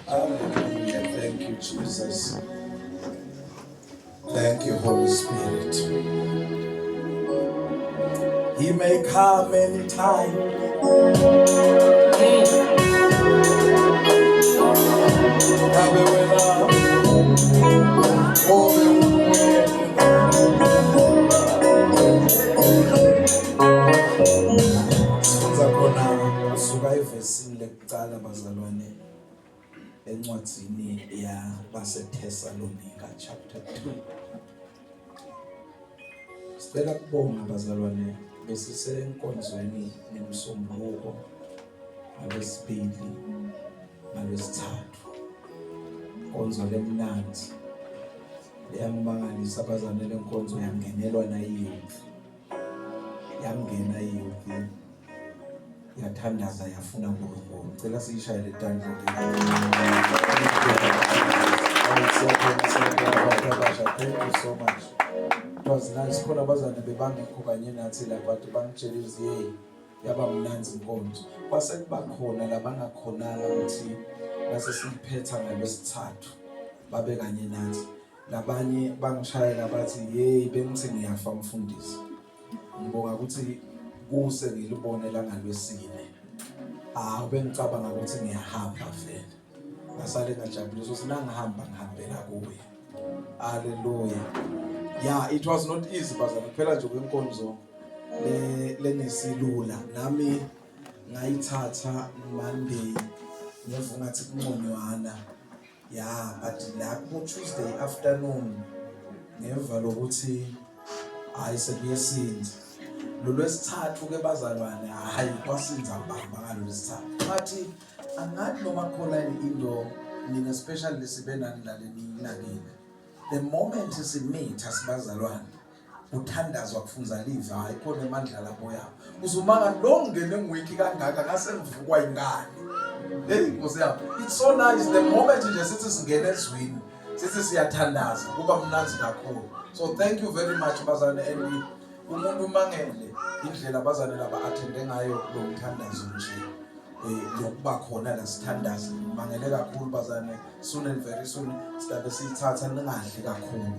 Hallelujah. Thank you, Jesus. Thank you, Holy Spirit. He may come anytime. Ngabe wena obe Sifunza khona kusuka evesini lekucala bazalwane encwadzini yabaseThesalonika chapter 2. Sicela kubonga bazalwane besisenkonzweni ngemsombuluko ngalwesibili ngalwesithathu. Inkonzo lemnandzi leyangimangalisa abazalwane lenkonzo yangenelwa nayiyouth. Yangena iyouth yathandaza yafuna uNkulunkulu. Ngicela siyishayele tandla le. Abantu abasha, thank you so much. It was nice. Khona abazane bebangekho kanye nathi la but bangitshela ukuthi hey yaba mnandzi inkonzo. Kwase kuba khona labangakhonanga ukuthi base siyiphetha ngalwesithathu babe kanye nathi. Labanye bangishayela bathi hey bengithi ngiyafa mfundisi. Ngibonga ukuthi kuse ngilibone langalwesine. Ah bengicabanga ukuthi ngiyahamba vele. Ngasale ngajabulisa ukuthi nangihamba ngihambela kuye. Hallelujah. Yeah, it was not easy bazana kuphela nje kwenkonzo le lengesilula. Nami ngayithatha Monday ngeva ngathi kungconywana. Yeah, but la ku Tuesday afternoon ngeva lokuthi hayi sekuyesinza. Lolwesithathu ke bazalwane hayi kwasinza mbamba ngalolwesithathu. Bathi angathi noma khona into nina especially lesibe nani laleni The moment simitha sibazalwane kuthandazwa kufunza live hayi khona emandla lapho ya uzumanga lo ngene ngiwiki kangaka ngase ngivukwa ingane hey nkosi yami it's so nice the moment nje sithi singena ezwini sithi siyathandaza kuba mnanzi kakhulu so thank you very much bazane and umuntu umangele indlela abazane laba attende ngayo lo mthandazo nje eh lokuba khona la sithandaza mangele kakhulu bazane soon and very soon sidabe siyithatha ningadli kakhulu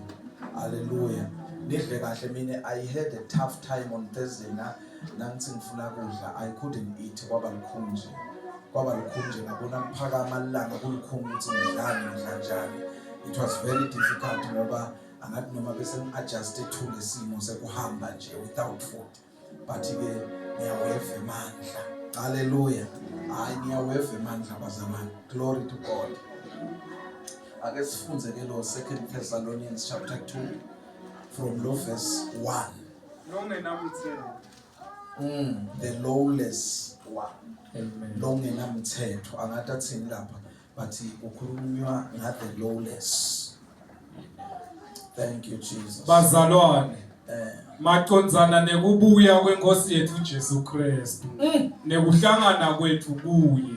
haleluya nidle kahle mina i had a tough time on Thursday na nangithi ngifuna kudla i couldn't eat kwaba lukhuni nje kwaba lukhuni nje ngabona kuphakama ilanga kulukhuni ukuthi ngidlani ngidla njani it was very difficult ngoba angathi noma bese ngi-adjuste to lesimo sekuhamba nje without food but ke ngiyaweva emandla haleluya hayi ngiyaweva emandla bazalwane glory to god ake sifunze ke lo second Thessalonians chapter 2 from lo verse 1 longenamthetho mm the lawless one amen longenamthetho angathi athini lapha but kukhulunywa nga the lawless thank you jesus bazalwane eh macondzana nekubuya kwenkosi yethu Jesu Kristu mm. nekuhlangana kwethu kuye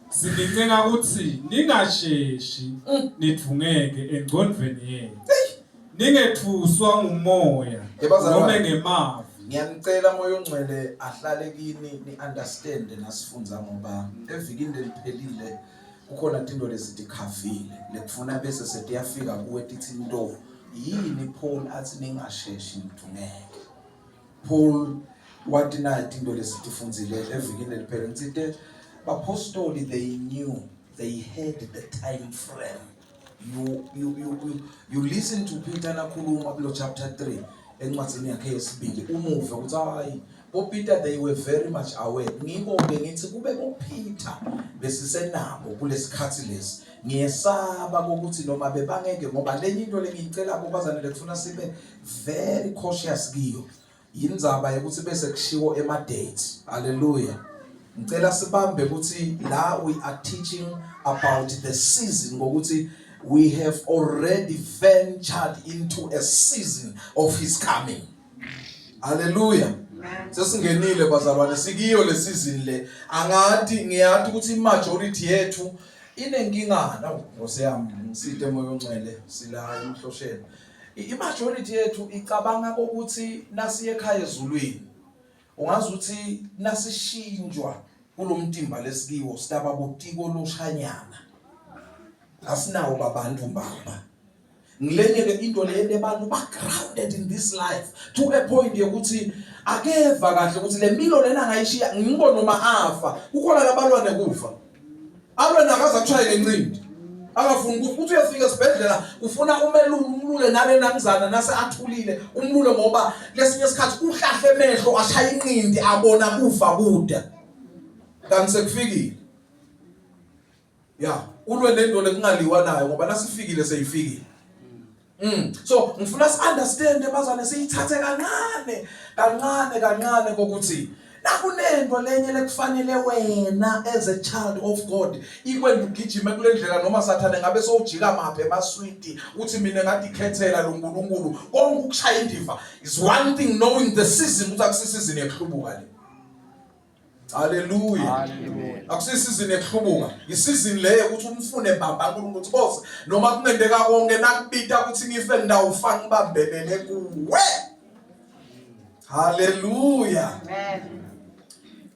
sinincenga ukuthi ningasheshi mm. nidvungeke engcondvweni yenu ningethuswa ngumoya nome ngemavi ngiyanicela moya ongcwele ahlale kini ni understand nasifunza ngoba evikini leliphelile kukhona tinto lesitikhavile lekufuna bese setiyafika kuwe tithi nto yini Paul athi ningasheshi nidungeke Paul wathi naye tinto lesitifundzile evikini leliphele ngitsite bapostoli they knew they had the time frame you you you you, you listen to Peter nakhuluma kulo chapter 3 encwadini yakhe yesibili umuve ukuthi hayi boPeter they were very much aware ngiko ke ngithi kube boPeter besisenabo kulesikhathi lesi ngiyesaba ukuthi noma bebangeke ngoba lenye into lengiyicela kubazanele kufuna sibe very cautious kiyo Yindzaba yokuthi bese kushiwo ema dates. Hallelujah. Ngicela sibambe ukuthi la we are teaching about the season ngokuthi we have already ventured into a season of his coming. Hallelujah. Sesingenile bazalwane sikiyo le season le. Angathi ngiyathi ukuthi majority yethu inenkingana. Nkosi yami ngisite moya ongcwele sila emhlosheni. I-majority yethu icabanga ukuthi nasiye ekhaya ezulwini ungazi ukuthi nasishinjwa Kulomtimba lesikiwo sitaba butiko loshanyana. Asinawo babantu mbamba. Ngilenye ke into leyente abantu ba grounded in this life to a point yokuthi akeva kahle ukuthi le mpilo lena angayishiya ngibona noma afa kukhona labalwa nekufa alwe nakaze akushaye ngencindi angafuni ukuthi uthi uyafika esibhedlela ufuna umelule umlule nale nangizana nase athulile umlule ngoba lesinye isikhathi uhlahle emehlo ashaya inqindi abona kufa kude kanti sekufikile ya ulwe nento lekungaliwa nayo ngoba nasifikile seyifikile So ngifuna si understand bazane siyithathe kancane kancane kancane kokuthi nakunento lenye lekufanele wena as a child of God ikwenza ugijime kule ndlela noma sathane ngabe sowujika maphi emaswiti uthi mina ngathi ikhethela lo nkulunkulu konke ukushaya indiva is one thing knowing the season ukuthi akusisizini yekuhlubuka le. Haleluya. Akusisizini ekuhlubuka. Isizini leyo ukuthi umfune mbamba uNkulunkulu ukuthi Nkosi noma kungenteka konke nakubita ukuthi ngife ngidawufa ngibambelele kuwe. Haleluya. Amen.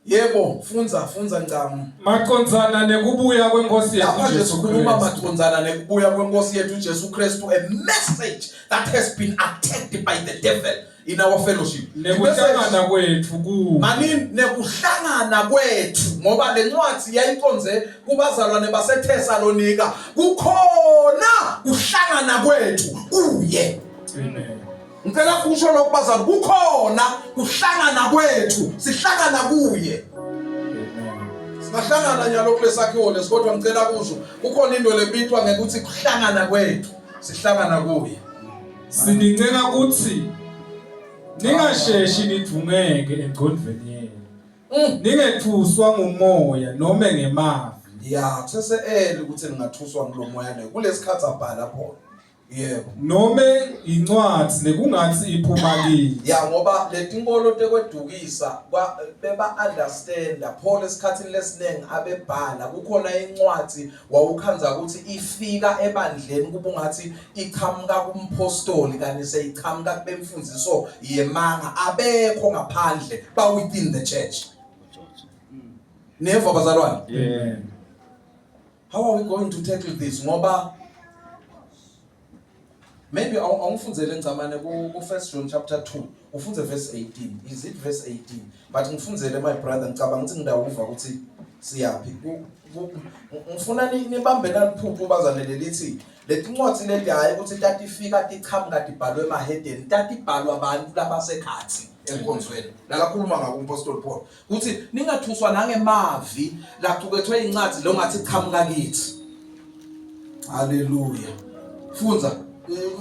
Yebo, fundza fundza Ncamu. Macondzana nekubuya kwenkosi yethu Lapha nje Jesu sikhuluma Kristu. macondzana nekubuya kwenkosi yethu Jesu Kristu, a message that has been attacked by the devil in our fellowship. Nekuhlangana kwethu ku Manini nekuhlangana kwethu ngoba lencwadi yayiqonze kubazalwane baseThesalonika kukhona kuhlangana kwethu kuye. Amen. Ngicela kusho lokhu bazalwane kukhona kuhlangana kwethu sihlangana kuye. Singahlangana nyalo kulesakhiwo lesi kodwa ngicela kusho kukhona into lebitwa ngekuthi kuhlangana kwethu sihlangana kuye. Sinincenga ukuthi ningasheshi nidvungeke engqondweni yenu. Ningethuswa ngumoya nome ngemavi. Ya kusese early ukuthi ningathuswa ngulomoya leyo kulesikhathi abhala Paul. Yebo. Nome incwadi lekungathi iphuma kini. Ya ngoba letinkolo tekwedukisa kwa beba understand Paul esikhathini lesiningi abebhala kukhona incwadi wawukhandza ukuthi ifika ebandleni kubungathi iqhamuka kumphostoli kanti seyiqhamuka kubemfundiso yemanga abekho ngaphandle ba within the church neva bazalwane yeah how are we going to tackle this ngoba maybe awungifundzele ngcamane ku First John chapter 2 ufunze verse 18 is it verse 18 but ngifundzele my brother ngicabanga ukuthi ngidawuva ukuthi siyaphi ngifuna nibambe naliphupho bazane lelithi letincwadi leti hayi ukuthi tatifika tichamuka tibhalwe emahedeni tatibhalwa abantu labasekhathi enkonzweni lakakhuluma ngako umpostoli Paul ukuthi ningathuswa nangemavi laqukethwe incwadi lo ngathi qhamuka kithi haleluya fundza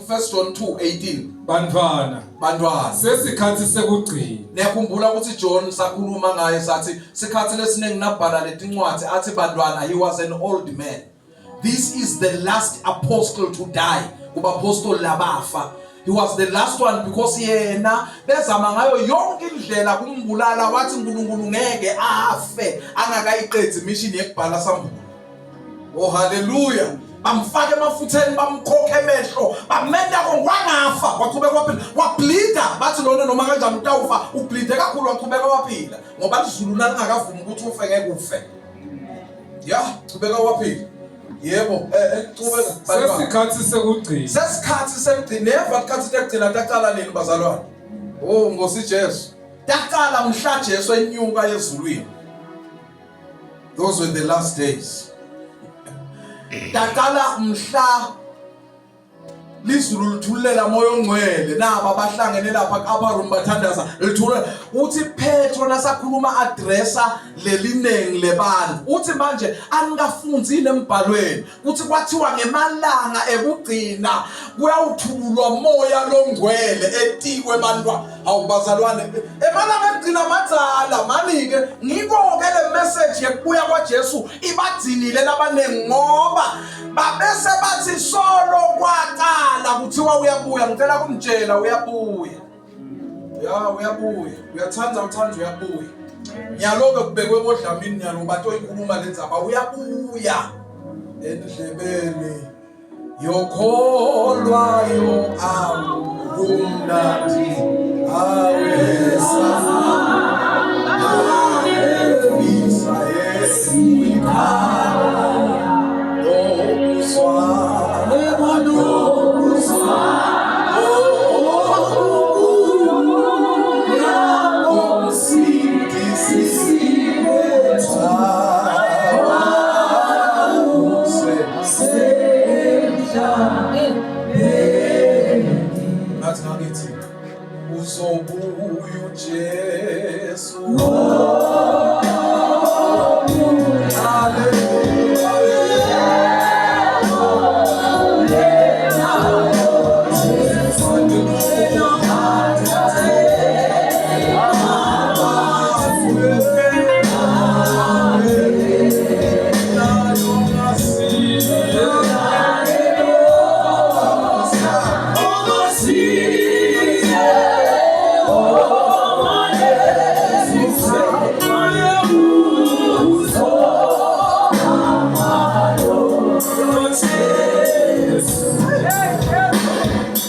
First John 2:18 Bantwana bantwana sesikhathi sekugcina niyakhumbula ukuthi John sakhuluma ngaye sathi sikhathi lesiningi nabhala letincwadi athi bantwana he was an old man This is the last apostle to die kubapostoli labafa. He was the last one because yena bezama ngayo yonke indlela kumbulala wathi uNkulunkulu ngeke afe angakayiqedzi mission yekubhala sambulo. Oh hallelujah. Bamfaka emafutheni bamkhokha emehlo bamenta kwangafa waqhubeka waphila wableeda bathi lona noma kanjani utawufa ubleede kakhulu waqhubeka waphila ngoba lizulu nalingakavumi ukuthi ufe ngeke ufe. Ya, chubeka waphila. Yebo, eh eh chubeka. Sesikhathi sekugcina. Sesikhathi sekugcina. Never ikhathi lekugcina taqala nini bazalwane? Oh, Nkosi Jesu. Taqala mhla Jesu enyuka ezulwini. Those were the last days. Taqala mhla lizulu lithululela moya ongcwele naba abahlangene lapha ku-upper room bathandaza lithululela uthi Petro nasakhuluma addressa leliningi lebantu uthi manje anikafunzile embhalweni uthi kwathiwa ngemalanga ekugcina kuyawuthululwa moya longcwele etikwe ebantwa hawu bazalwane emalanga ekugcina madzala mani-ke ngiko-ke le message yekubuya kwaJesu ibagcinile labaningi ngoba babese bathi solo kwaqala kuthiwa uyabuya ngicela kumtshela uyabuya ya uyabuya uyathanda uthanda uyabuya nyalo-ke kubekwe kodlamini nyalo batoyikhuluma le ndzaba uyabuya endlebeni yokholwayo awu kumnandi awesa awefisa. Ngathi ngakithi uzobuya uJesu.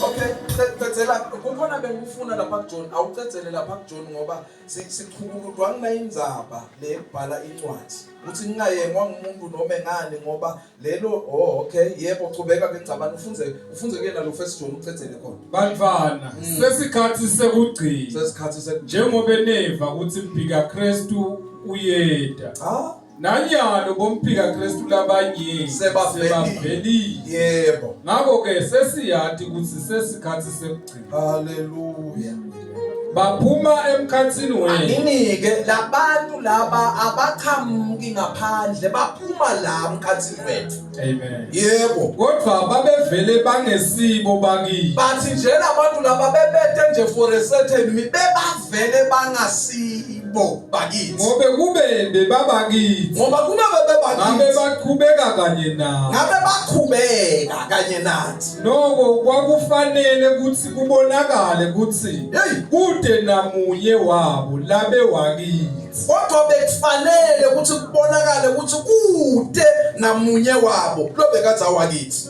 Okay, cedzela kukhona bengifuna lapha kuJohn, awucedzele lapha kuJohn ngoba sichukuludwa nginayindzaba leyekubhala incwadi. Uthi ngingayengwa ngumuntu noma ngani ngoba lelo oh okay yebo chubeka ke ngicabanga ufunze ufunze kuyena lo first John ucedzele khona. Bantfwana, sesikhathi sekugcina. Sesikhathi sekugcina. Njengoba neva ukuthi mphika Kristu uyeta. Ah Nanyalo bomphika Kristu labanyenti Sebavelile. Yebo. Ngakho-ke sesiyati kutsi sesikhatsi sekugcina. Haleluya. Baphuma emkhatsini wenu. Anginike labantu laba abaqhamuki ngaphandle baphuma la emkhatsini wethu. Amen. Yebo. Kodwa babevele bangesibo bakithi. Bathi nje labantu laba bebete nje for a certain bebavele bangasibo. bakithi Ngobe kube bebabakithi ngoba kube ngabe bebebakithi baqhubeka kanye nawe. ngabe baqhubeka kanye nathi Noko kwakufanele ukuthi kubonakale ukuthi Hey. kude namunye wabo labe wakithi. kodwa bekufanele ukuthi kubonakale ukuthi kude namunye wabo lo bekadza wakithi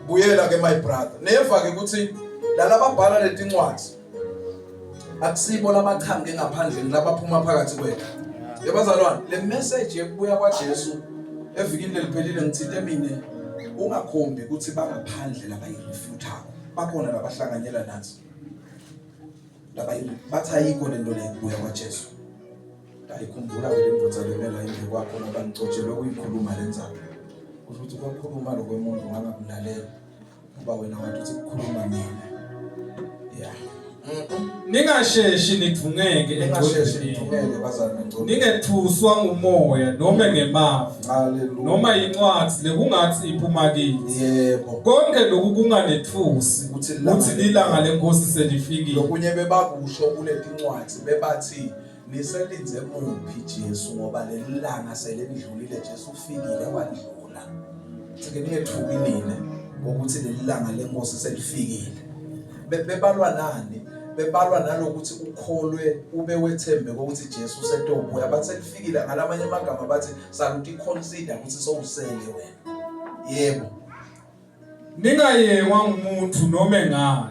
buyela ke my brother neva ke ukuthi lalababhala letincwadi akusibo labaqhamuke ngaphandle labaphuma phakathi kwethu yebazalwane le message yekubuya kwaJesu evikini leliphelile ngithinte mina ungakhombi ukuthi bangaphandle labayirefutako bakhona labahlanganyela nathi labayi bathi ayikho lento le kubuya kwaJesu ayikhumbula ke le ndvodza lemela embi kwakho ngoba ngicotshelwe kuyikhuluma le ndzaba kusho ukuthi kwakhuluma lokwemuntu ngangakulalela Ngoba wena wathi uthi kukhuluma mina. Yeah. Ningasheshi nidvungeke Ningasheshi engqondweni. nidvungeke bazalwane engqondweni. Ningethuswa ngumoya noma ngemavi Hallelujah. noma yincwadi lekungathi iphuma kithi. Yebo. Konke lokhu kunganethusi Ukuthi lilanga ukuthi lilanga lenkosi selifikile. Lokunye bebakusho kuletincwadi bebathi niselinze muphi Jesu ngoba lelilanga selendlulile Jesu ufikile wandlula. Sike ningethuki nina ngokuthi leli langa lenkosi selifikile. Bebalwa nani? Bebalwa nalokuthi ukholwe ube wethembe ukuthi Jesu usetobuya. Bathi selifikile ngalamanye amagama bathi saluthi consider ukuthi sowusele wena. Yebo. Ningayengwa ngumuntu nome ngani.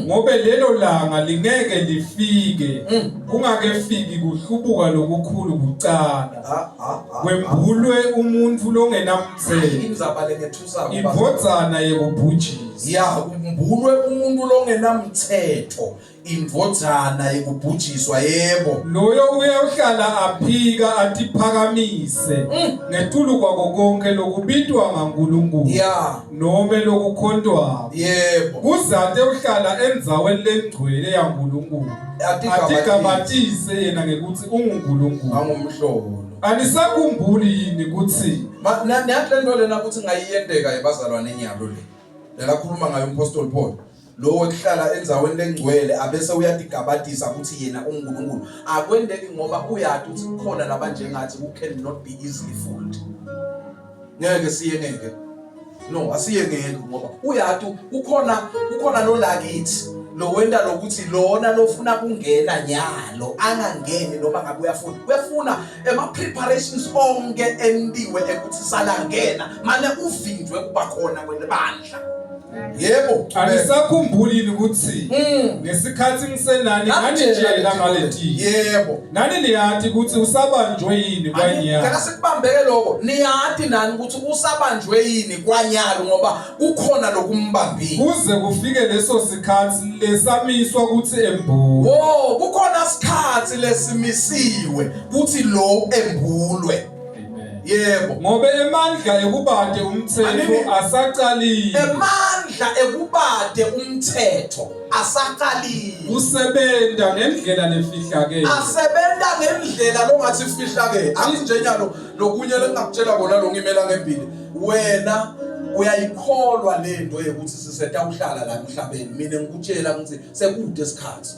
Ngobe lelo langa lingeke lifike kungakefiki kuhlubuka lokukhulu kucala. Ha ha ha. Kwembulwe umuntu longenamthetho. Indzaba lengethusako. Indvodzana yekubhujiswa. Ya kumbulwe umuntu longenamthetho. Indvodzana yekubhujiswa yebo. Loyo uyawuhlala aphika atiphakamise ngetulu kwako konke lokubitwa ngaNkulunkulu Ya nome lokukhontwako. yebo. Kuzate uhlala endzaweni lengcwele yaNkulunkulu Atigabatise. atigabatise yena ngekuthi unguNkulunkulu. Angumhlolo. Anisakhumbuli yini kutsi Ma nathi lento lena ukuthi ngayiyendeka ebazalwane enyalo le. Lelakhuluma ngayo umpostoli Paul. Lo wekuhlala endzaweni lengcwele abese uyatigabatisa ukuthi yena unguNkulunkulu. Akwendeki ngoba uyati ukuthi kukhona labanjengathi who cannot be easily fooled. Ngeke siye ngeke. No, asiye ngeke ngoba uyati kukhona kukhona lo lakithi lo wenta lokuthi lona lofuna kungena nyalo angangeni noma ngabe uyafuna uyafuna ema preparations onke entiwe ekuthi salangena mane uvinjwe kuba khona kwelibandla. Yebo. Anisakhumbuli yini ukuthi ngesikhathi ngisenani nganitshela ngaleti. Yebo. Nani niyati ukuthi usabanjwe yini kwanyalo. Ngicela sikubambeke lokho. Niyati nani ukuthi usabanjwe yini kwanyalo ngoba kukhona lokumbambile. Kuze kufike leso sikhathi lesamiswa ukuthi embulwe. Wo, kukhona isikhathi lesimisiwe ukuthi lo embulwe. Yebo. Ngobe emandla ekubade umthetho Anini- asaqalile. Emandla ekubade umthetho asaqalile. Usebenta ngendlela lefihlakele. Asebenta ngendlela longathi ifihlakele. Angithi nje nyalo lokunye lengingakutshela kona lo ngimela ngembili. Wena uyayikholwa lento yokuthi sisetawuhlala la emhlabeni. Mina ngikutshela ngithi sekude isikhathi.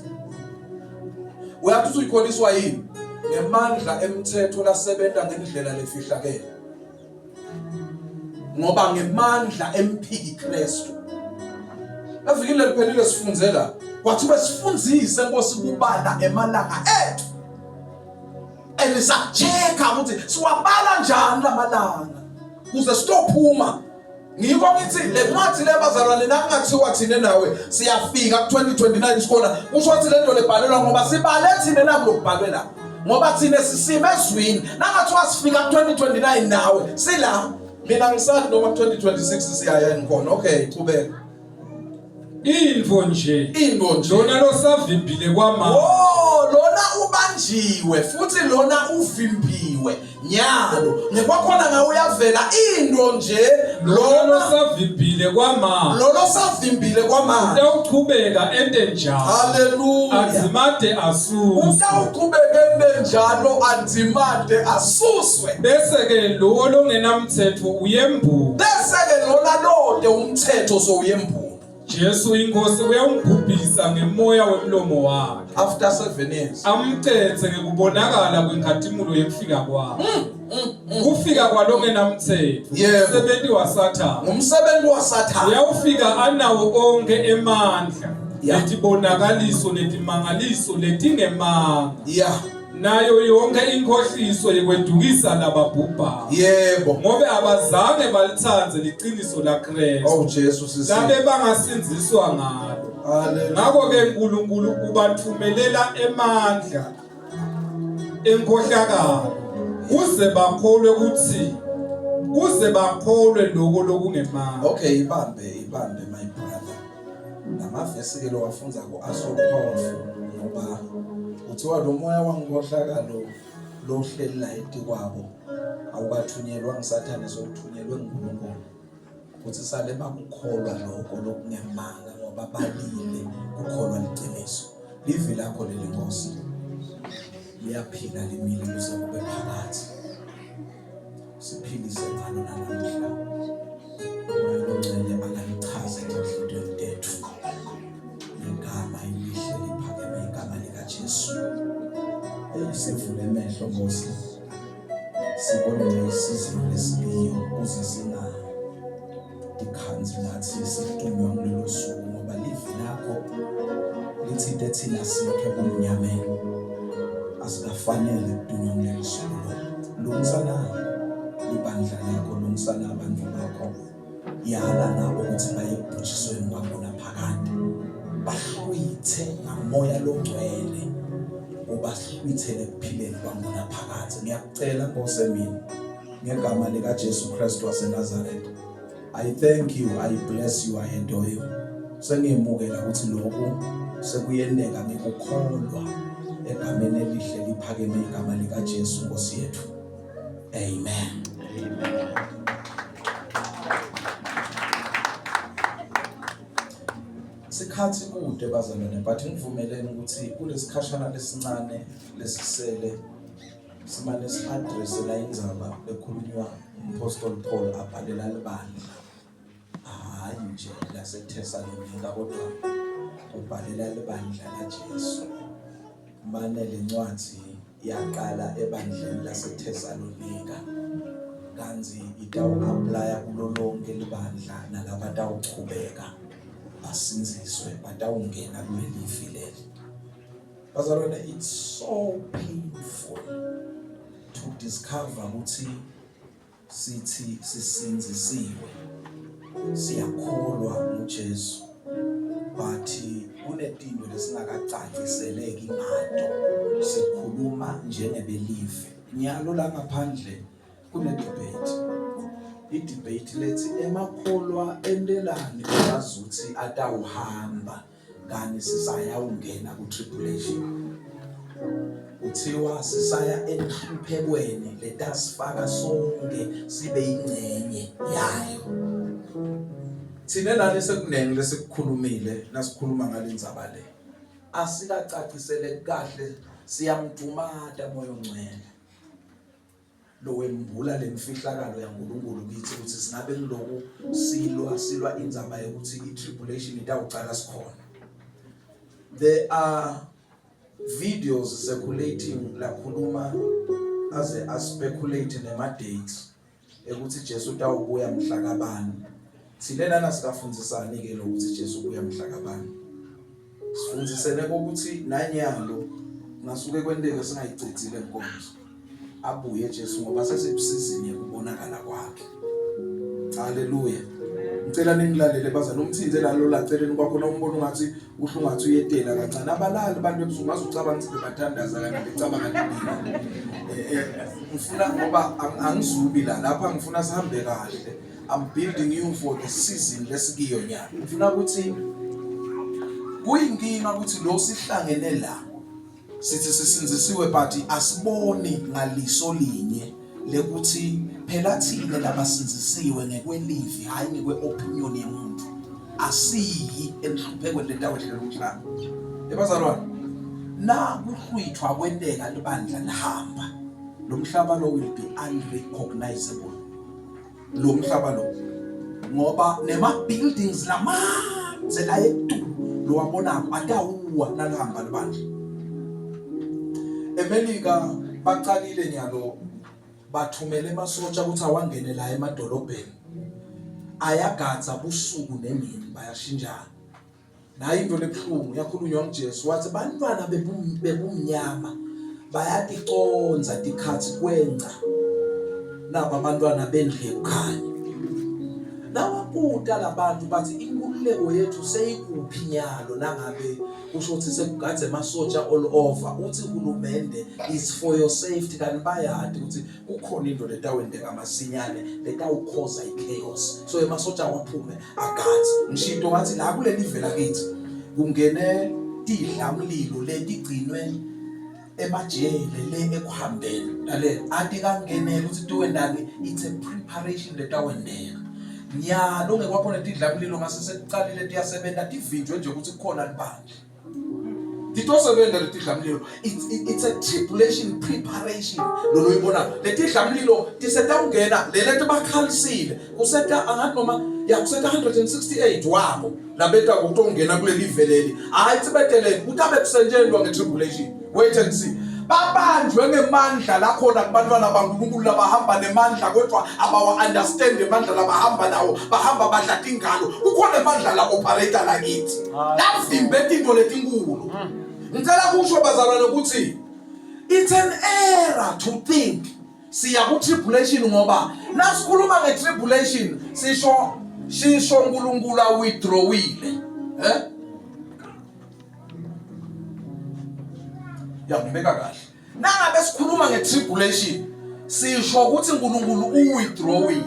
Uyathi usuyikholiswa yini? Ngemandla emthetho lasebenza ngendlela lefihlakele. Ngoba ngemandla emphiki Kristu. Evikini leliphelile sifunze la. Kwathi besifundzise Nkosi kubala emalanga ethu. And sachecka ukuthi siwabala njani lamalanga kuze sitophuma Ngikho ngithi le ncwadi le bazalwane nakungathiwa thina nawe siyafika ku-2029 sikhona kusho ukuthi le nto lebhalelwa ngoba sibale thina nakulokubhalwe la ngoba thina sisime ezwini nangathiwa sifika ku-2029 nawe sila mina ngisathi noma ku-2026 siyaya yini khona okay qhubeka Into nje. Into nje. Lona losavimbile kwama. Oh, lona ubanjiwe futhi lona uvimbiwe. Nyalo, ngekwakhona ngawe uyavela into nje lona losavimbile kwama. Lona osavimbile kwama. Utawuchubeka ente njalo. Hallelujah. Azimade asuswe. Utawuchubeka ente njalo azimade asuswe. Bese ke lowo longenamthetho uyembula. Bese ke lona lode umthetho sowuyembula. Jesu inkosi uyawumbhubhisa ngemoya wemlomo wakhe. After 7 years. Amcethe ngekubonakala kwenkhatimulo yekufika kwakhe. Kufika kwalongenamthetho. Yebo. Umsebenzi waSathane. Ngumsebenzi waSathane. Uyawufika anawo onke emandla. Yeah. Letibonakaliso netimangaliso letingemanga. Yeah. Nayo yonke inkohliso yekwedukisa lababhubhayo. Yebo. Ngobe abazange balithande liqiniso laKristu. Oh Jesu sisi. Labe bangasindziswa ngalo. Hallelujah. Ngakho ke uNkulunkulu ubathumelela emandla enkohlakalo kuze bakholwe ukuthi kuze bakholwe lokho lokungemanga. Okay, ibambe ibambe my brother. Lamavesi ke lowafunza ko aso powerful ngoba kuthiwa lo moya wankohlakalo lohleli la etikwabo awukathunyelwa ngisathane sowuthunyelwe nguNkulunkulu. Kuthi sale bakukholwa lokho lokungemanga ngoba balile kukholwa liqiniso. Livi lakho leli Nkosi liyaphila limile kuze kube phakathi. Siphilise ngalo nanamuhla. Moya longcwele akalichaze etinhlitiyweni tethu. Ngegama elihle liphakeme igama likaJesu. Sivule emehlo Nkosi. Sibone nesizini lesikiyo kuze singa tikhanzi nathi situnywa kulelo suku ngoba livi lakho lithinte thina sikhe kumnyameni asikafanele kudunywa kuleli suku lo lungisana libandla lakho lungisana abantu bakho yala nabo ukuthi baye ekubhujisweni kwakho naphakade bahlwithe ngamoya longcwele ubahlwithele ekuphileni kwangunaphakade ngiyakucela Nkosi mina ngegama likaJesu Kristu waseNazaretha I thank you, I bless you, I adore you. Sengiyemukela ukuthi lokhu sekuyenteka ngikukholwa egameni elihle liphakeme igama likaJesu Nkosi yethu. Amen. Amen. Sikhathi kude bazalwane but ngivumeleni ukuthi kulesikhashana lesincane lesisele simane si-addresse la indzaba ekhulunywa umpostoli Paul abhalela libandla hayi nje laseThesalonika kodwa ubhalela libandla laJesu mane lencwadi yaqala ebandleni laseThesalonika kanti itawu-aplaya kulo lonke libandla nalabatawuchubeka basindziswe batawungena kuleli leli Bazalwane, it's so painful to discover ukuthi sithi sisinzisiwe. Siyakholwa nguJesu but kunetinto lesingakacaciseleki ngato sikhuluma njengebelive. Nyalo la ngaphandle kune debate. I-debate lethi emakholwa entelani bazuthi atawuhamba kani sisayawungena ku-tribulation kuthiwa sisaya enhluphekweni letasifaka sonke sibe ingcenye yayo thina nani sekunengi lesikukhulumile nasikhuluma ngalendzaba le asikacacisele kahle siyamdumata moya ongcwele lowembula lemfihlakalo yaNkulunkulu kithi ukuthi singabe kuloku silwa silwa indzaba yokuthi i-tribulation itawucala sikhona. There are videos circulating lakhuluma aze aspeculate nema dates ekuthi Jesu utawubuya mhla kabani. Thina lana sikafundzisani ke lokuthi Jesu ubuya mhla kabani. Sifundzisene ukuthi nanyalo ngasuke kwenteke singayicedzile inkonzo. Abuye Jesu ngoba sesikusizini yekubonakala kwakhe. Haleluya. Ngicela ningilalele bazana umthinte lalo laceleni kwakho nombona ungathi uhlungathi uyetela kancane abalali abantu ebusuku ngaze ucabanga ukuthi bebathandaza kanti becabanga nini eh, eh, ngifuna ngoba angizubi la lapha ngifuna sihambe kahle I'm building you for the season lesikiyo nyalo ngifuna ukuthi kuyinkinga ukuthi lo sihlangene la sithi sisinzisiwe but asiboni ngaliso linye lekuthi phela thina labasinzisiwe ngekwelivi hayi ngekwe-opinion yemuntu asiyi enhluphekweni letawehlela umhlaba ebazalwane na kuhlwithwa kwenteka libandla lihamba lo mhlaba lo will be unrecognizable lo mhlaba lo ngoba nema buildings lamadze la etulu lowabonako atawuwa nalihamba libandla eMelika baqalile nyalo bathumele emasotsha ukuthi awangene la emadolobheni ayagadza busuku nemini bayashinjana Nayi into lebuhlungu yakhulunywa nguJesu wathi bantwana bebumnyama bayaticonza tikhatsi kwenca naba abantwana bendlu yekukhanya. Nawabuta labantu bathi inkululeko yethu seyikuphi nyalo nangabe kusho ukuthi sekugadze emasotsha all over uthi hulumende is for your safety kanti bayati ukuthi kukhona into letawenteka masinyane letawukhoza i-chaos so emasotsha awaphume agadze ngishinto ngathi la kuleli vela kithi kungene tidlamlilo letigcinwe emajele le ekuhambeni lalela athi kangenela ukuthi tuwendani it's a preparation letawendeka nyalo ngekwakhona tidlamlilo ngase sekuqalile tiyasebenza tivinjwe nje ukuthi kukhona libandla Titosebenza letidlamlilo it's, it's a tribulation preparation lolo uyibona letidlamlilo tisetawungena leleti bakhalisile kuseta angathi noma ya kuseta 168 wabo labeta kutongena kuleli veleli hayi sibetelele kutabe kusentshendwa nge-tribulation wait and see babanjwe ngemandla lakhona kubantwana baNkulunkulu labahamba nemandla kodwa abawa understand emandla labahamba nawo bahamba badla tingalo kukhona emandla la operator lakithi lavimbe tinto letinkulu ngicela kusho bazalwane ukuthi it's an error to think siya ku tribulation ngoba nasikhuluma nge tribulation sisho sisho uNkulunkulu a withdrawile eh Yangibeka kahle. Nangabe sikhuluma nge-tribulation sisho ukuthi uNkulunkulu uwithdrawile.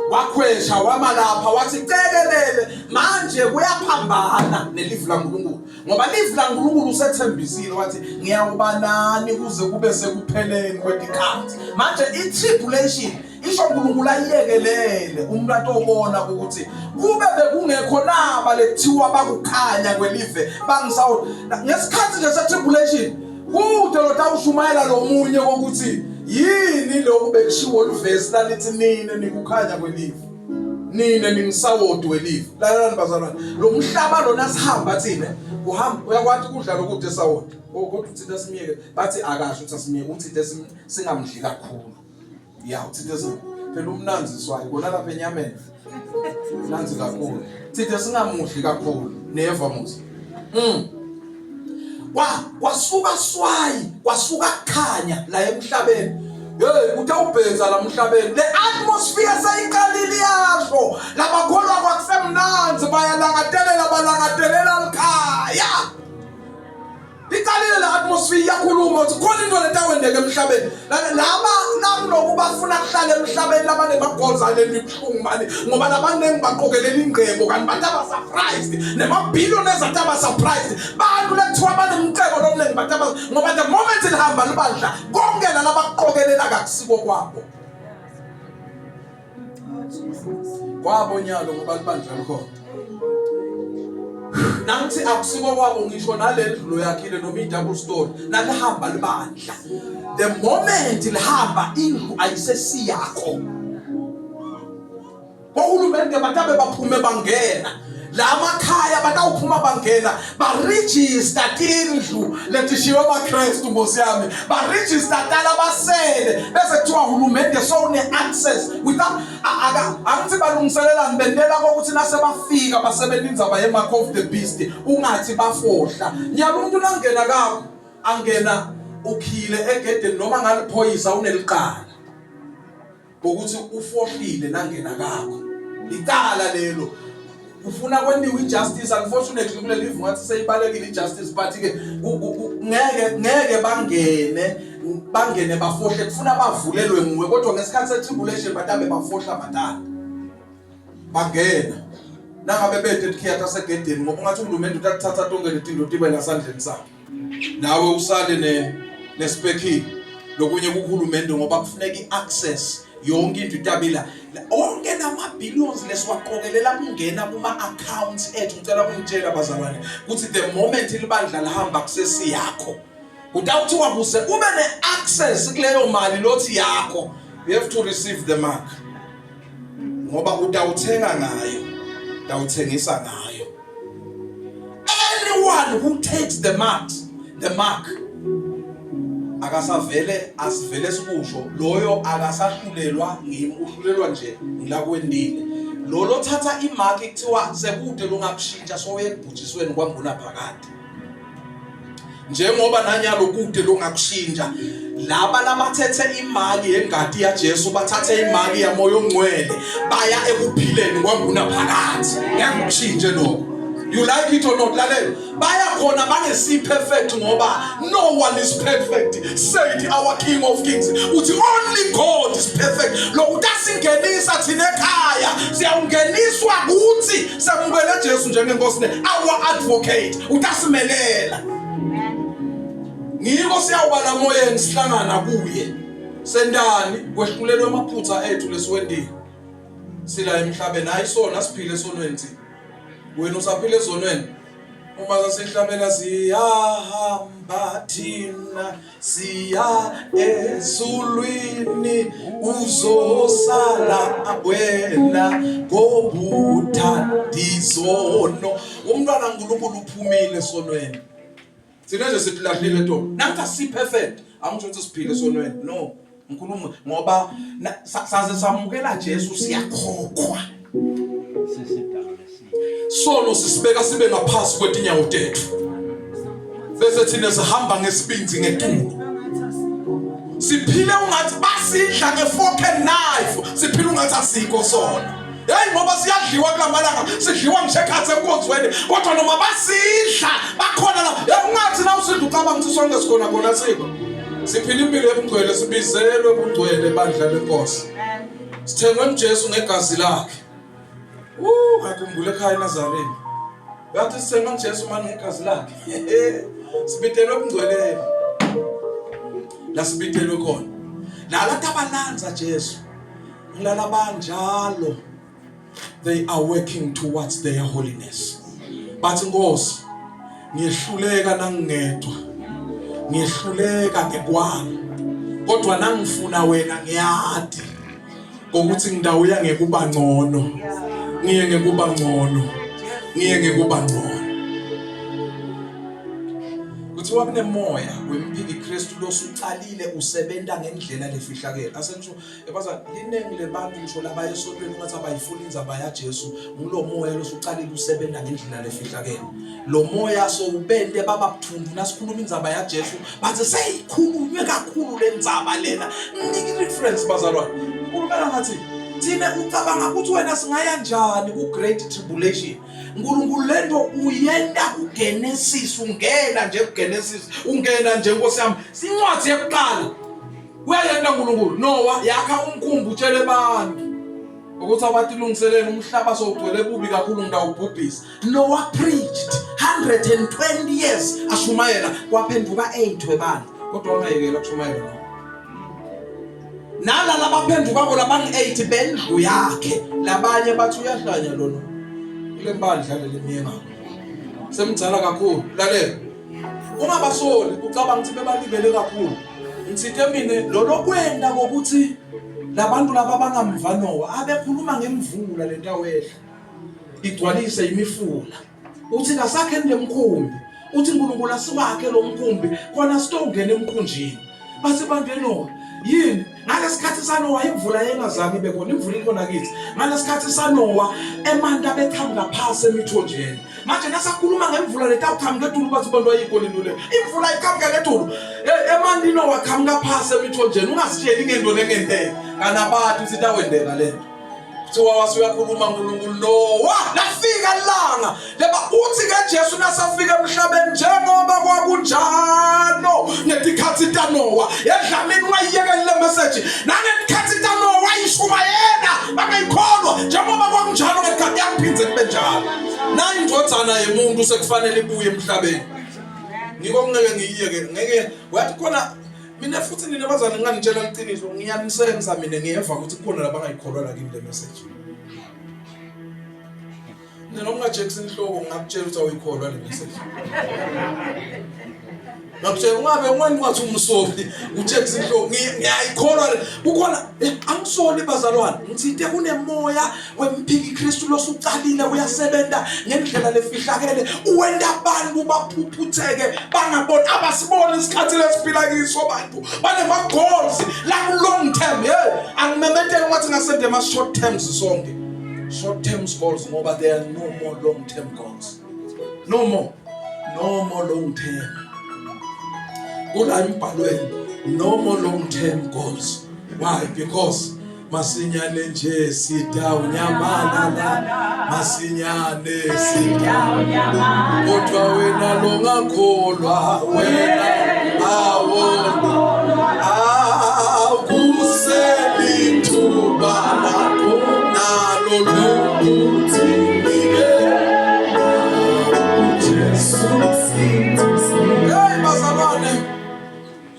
Wakhwesha wama lapha wathi cekelele manje kuyaphambana nelivi laNkulunkulu ngoba livi laNkulunkulu usethembisile wathi ngiyawuba nani kuze kube sekupheleni kwetikhathi. Manje i-tribulation isho uNkulunkulu ayiyekelele umuntu atobona ukuthi kube bekungekho naba lekuthiwa bakukhanya kwelive bangisawu ngesikhathi nje se-tribulation kude lo tawushumayela lo munye kokuthi yini lokhu bekushiwo livesi lalithi nine nikukhanya kwelive nine ningisawoti welive lalelani bazalwane lo mhlaba lona sihamba thina uhamba uyakwati ukudla lokude esawoti oh, kodwa uthinte simyeke bathi akasho ukuthi asimyeke uthinte singamdli kakhulu ya uthinte phela umnanzi swayi kona lapha enyameni mnanzi kakhulu thinte singamudli kakhulu neva muzi kwa kwasuka swayi kwasuka kukhanya la emhlabeni hey utawubhenza la emhlabeni le atmosphere seyiqalile iyasho laba Liyakhuluma ukuthi khona into letawendeka emhlabeni. Laba nakuloku bafuna kuhlala emhlabeni labanema-goals alento ibuhlungu mani ngoba labaningi baqokelela ingcebo kanti bantu aba-surprised nema-billionaires athi aba-surprised bantu lekuthiwa banemcebo lomningi bantu aba ngoba the moment lihamba libandla konke lalabakuqokelela kakusiko kwabo kwabo nyalo ngoba libandla likhona nangithi akusiko kwabo ngisho nale ndlu loyakhile noma i-double story nalihamba libandla the moment lihamba indlu ayisesiyakho Ohulumende batabe baphume bangena la makhaya batawuphuma bangena barejista tindlu letishiwe amaKristu nkosi yami barejista tala basele bese kuthiwa hulumende sowune-access without angithi balungiselelani bentela kokuthi nasebafika basebenza indzaba ye-mark of the beast ungathi bafohla nyalo umuntu nangena kakho angena ukhile egedeni noma ngaliphoyisa uneliqala ngokuthi ufohlile nangena kakho icala lelo ufuna kwentiwe ijustice unfortunately kuleli live ngathi seyibalekile ijustice but ke ngeke ngeke bangene bangene bafohle kufuna bavulelwe nguwe kodwa ngesikhathi se-tribulation batabe bafohla matata bangena nangabe bete tikhiya tasegedeni ngoba ungathi uhulumende utakuthatha tonke letinto tibe lasandleni sakhe nawe usale ne nespeki lokunye kuhulumende ngoba kufuneka iaccess yonke into itabila onke lama billions lesiwaqokelela kungena kuma accounts ethu ngicela ukungitshela bazalwane ukuthi the moment libandla lihamba kusesiyakho utawuthiwa kuse ube ne access kuleyo mali lothi yakho you have to receive the mark ngoba utawuthenga ngayo utawuthengisa ngayo anyone who takes the mark the mark akasavele asivele sikusho loyo akasahlulelwa ngimi uhlulelwa nje ngilakwendile lo lothatha imark kuthiwa sekude longakushintsha soye ekubhujisweni kwangunaphakade njengoba nanyalo kude longakushintsha laba labathethe imali yengadi yaJesu bathathe imali yamoya ongcwele baya ekuphileni kwanguna phakathi ngeke ukushintshe lokho you like it or not lalela baya khona bangesi perfect ngoba no one is perfect said our king of kings uthi only God is perfect lokuthi asingenisa thina ekhaya siyawungeniswa kuthi samukele Jesu njengenkosi ne our advocate utasimelela ngiko siyawuba lamoyeni sihlangana kuye sendani kwehlulelwe amaphutha ethu lesiwendile sila emhlabeni hayi sona siphile esonweni thina wena usaphila ezonweni uma sasihlabela siyahamba thina siya ezulwini uzosala wena ngobuthanda izono umntwana uNkulunkulu uphumile esonweni thina nje silahlile to nanka si perfect angisho ukuthi siphile esonweni no ngikhuluma ngoba saze samukela Jesu siyakhokhwa sono sisibeka sibe ngaphasi kwetinyawo tethu bese thina sihamba ngesibinzi ngetulo siphile ungathi basidla ngefork and knife siphile ungathi asikho sona Hey ngoba siyadliwa kulamalanga sidliwa ngisho ekhathi enkonzweni kodwa noma basidla bakhona la hey ungathi na usidla ucabanga ukuthi sonke sikhona khona sikho siphila impilo ebungcwele sibizelwe ebungcwele bandla lenkosi sithengwe nguJesu ngegazi lakhe Uh, ngakhumbula ekhaya eNazareni. Uyathi sithengwe nguJesu mani ngegazi lakhe. Sibitelwe ebungcweleni. La sibitelwe khona. Lala tabalanza Jesu. Ngilala banjalo. They are working towards their holiness. Bathi Nkosi, ngiyehluleka nangingedwa. Ngiyehluleka ngekwami. Kodwa nangifuna wena ngiyadi. Ngokuthi ngidawuya ngekuba ngcono. Ngiye ngekuba ngcono. Ngiye ngekuba ngcono. Kuthiwa kunemoya wemphiki Kristu losucalile usebenta ngendlela lefihlakele. Asengisho ebaza liningi lebantu ngisho labaya esontweni ungathi abayifuni indzaba yaJesu ngulo moya losucalile usebenta ngendlela lefihlakele. Lo moya sowubente baba buthundu nasikhuluma indzaba yaJesu bathi seyikhulunywe kakhulu le ndzaba lena. Nginike reference bazalwane. Ngikhulumela ngathi Thina ucabanga ukuthi wena singaya njani ku Great Tribulation? uNkulunkulu lento uyenda kuGenesis, ungena nje kuGenesis, ungena nje Nkosi yami. Sincwadi yekuqala. Uyayenda uNkulunkulu. Noah yakha umkhumbi utshele abantu ukuthi abatilungiselele umhlaba sowugcwele bubi kakhulu ngidawubhubhisa. Noah preached 120 years ashumayela kwaphenduka 8 webandla kodwa wangayekela ukushumayela no nala labaphendukako labangu-8 bendlu yakhe labanye bathi uyahlanya lona kule mbandla leli miyengako semdala kakhulu lalela ungabasoli ucabanga ukuthi bebalibele kakhulu ngithinte mina lolo kwenda kokuthi labantu laba bangamva Noah abekhuluma ngemvula lentawehla igcwalise imifula uthi kasakheni lemkhumbi uthi uNkulunkulu asiwakhe lo mkhumbi khona sitongena emkhunjini bathi bantu enowa yini ngalesikhathi sanowa imvula yengazange ibe khona imvula ikhona kithi ngalesikhathi sanowa emanti abeqhamuka phasi emithonjeni manje nasakhuluma ngemvula letawuqhamuka etulu bathi bantu ayikho lento le imvula iqhamuka ngetulu emanti nowa qhamuka phasi emithonjeni ungasitsheli ngento lengenteka kanabathi uthi tawendeka lento kuthiwa wase uyakhuluma uNkulunkulu Nowa lafika ilanga leba uthi ke Jesu nasafika emhlabeni njengoba kwakunjalo ngetikhathi taNowa yedlamini wayiyekela le message nangetikhathi taNowa wayishumayela bangayikholwa njengoba kwakunjalo ngetikhathi yakuphindze kube njalo nayi indvodzana yemuntu sekufanele ibuye emhlabeni ngiko ngeke ngiyiyeke ngeke wathi khona Mina futhi nina bazane nginganitshela iqiniso ngiyanisensa mina ngiyeva ukuthi kukhona labangayikholwa la kimi le message. Mina noma ungajekisa inhloko ngingakutshela ukuthi awuyikholwa le message. Ngakutshela ungabe ungani ungathi umsoli ujekisa inhloko ngiyayikholwa kukhona eh, angisoli bazalwane ngithinte kunemoya wemphiki Kristu losucalile uyasebenza ngendlela lefihlakele uwenta abantu baphuphutheke bangaboni abasiboni isikhathi lesiphila kiso bantu banema goals la long term hey angimemetele ngathi ngasende ama short terms sonke short terms goals ngoba there are no more long term goals no more no more long term kula embhalweni no more long term goals why because Masinyane nje sitawunyamalala masinyane sitawunyamalala kodwa wena longakholwa wena awona awukuselithuba lakho nalo lokuthi Hey bazalwane